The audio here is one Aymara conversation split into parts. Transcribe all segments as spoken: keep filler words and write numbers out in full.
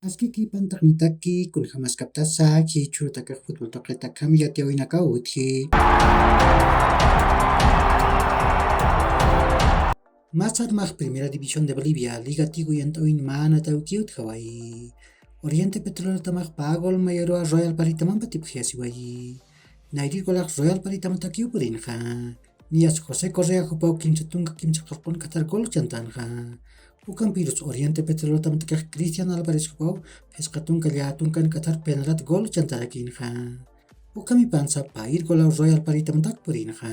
Askiki pantaqnitaki, kunjamaskaptasa jichhurutakax futbol tuqitakham yatiyawinakaw utji. Masarmax Primera División de Bolivia ligatigu yant'awin manataw kiwtjawayi. Oriente Petrolero tamax Pagol Mayaroa Royal Paritamampa tipjiyasiwayi. Nayrir golax Royal Paritamatakiw purinxa. Niyas José Correa jupaw kimsa tunka kimsa qalqun katar gol chantanxa. Ukampirus Oriente Petrolero tamatakix Cristian Álvarez jupaw phisqa tunka llatunkan katar penalat gol chantarakinxa. Ukamipansa Pair golaw Royal Paritamatak purinxa.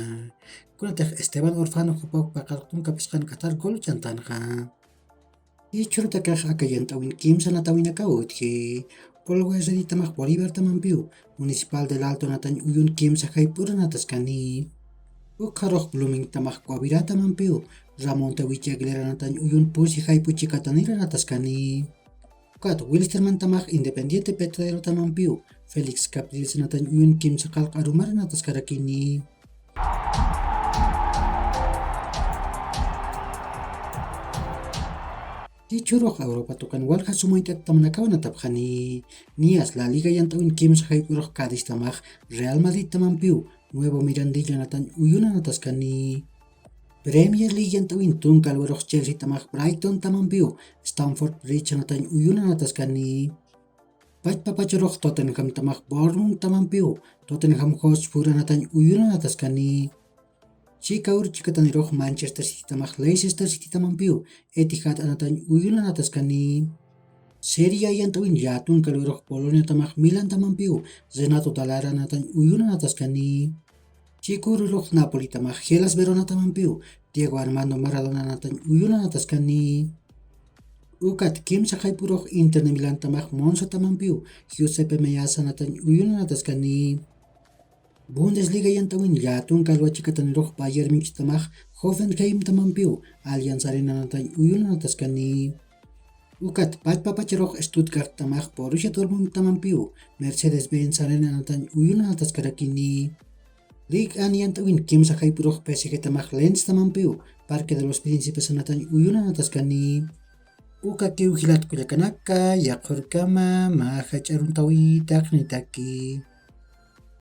Kunatix Esteban Orfano jupaw paqalqtunka phisqan katar gol chantanxa. Jichhurutakax aka yant'awin kimsa natawinakaw utji. Polway Reditamax Bolívar tamampiw Municipal del Alto natañ uyun kimsa jayp'ura nataskani. Ukharux Blooming tamax Guavirá tamampiw Ramón Tawichi Aguilera natañ uyun pusi jayp'u chikatanira nataskani. Ukat Wilsterman tamax Independiente Petrolero tamampiw Félix Capriles natañ uyun kimsa qalq arumara nataskarakini. Jichhürux Europa tuqin walja suma int'at tamanakaw natapxani. Niyas La Liga yant'awin kimsa jayp'urux Cádiz tamax Real Madrid tamampiw Nuevo Mirandilla natañ uyuna nataskani. Premier League yant'awin tunka alwarux Chelsea tamax Brighton tamampiw Stamford Bridge natañ uyuna nataskani. Pachpapacharux Tottenham tamax Bournemouth tamampiw Tottenham Hotspur natañ uyuna nataskani. Chika ur chikatanirux Manchester City tamax Leicester City tamampiw Etihad natañ uyuna nataskani. Serie A yant'awin llatunka alwarux Polonia tamax Milan tamampiw Renato Dallara natañ uyuna nataskani. Chikururux Napoli tamax Hellas Verona tamampiw Diego Armando Maradona natañ uyuna nataskani. Ukat kimsa jayp'urux Inter de Milán tamax Monza tamampiw Giuseppe Meazza natañ uyuna nataskani. Bundesliga yant'awin llatunka alwa chikatanirux Bayern Munich tamax Hoffenheim tamampiw Allianz Arena natañ uyuna nataskani. Ukat pachpapacharux Stuttgart tamax Borussia Dortmund tamampiw Mercedes-Benz Arena natañ uyuna nataskarakini. Liga yant'awin kimsa jayp'urux P S G tamax Lens tamampiw Parque de los Príncipes natañ uyuna nataskani. Ukakiw jilat kullakanaka, yaqhurkama mä jach'a aruntawitaq nitaki.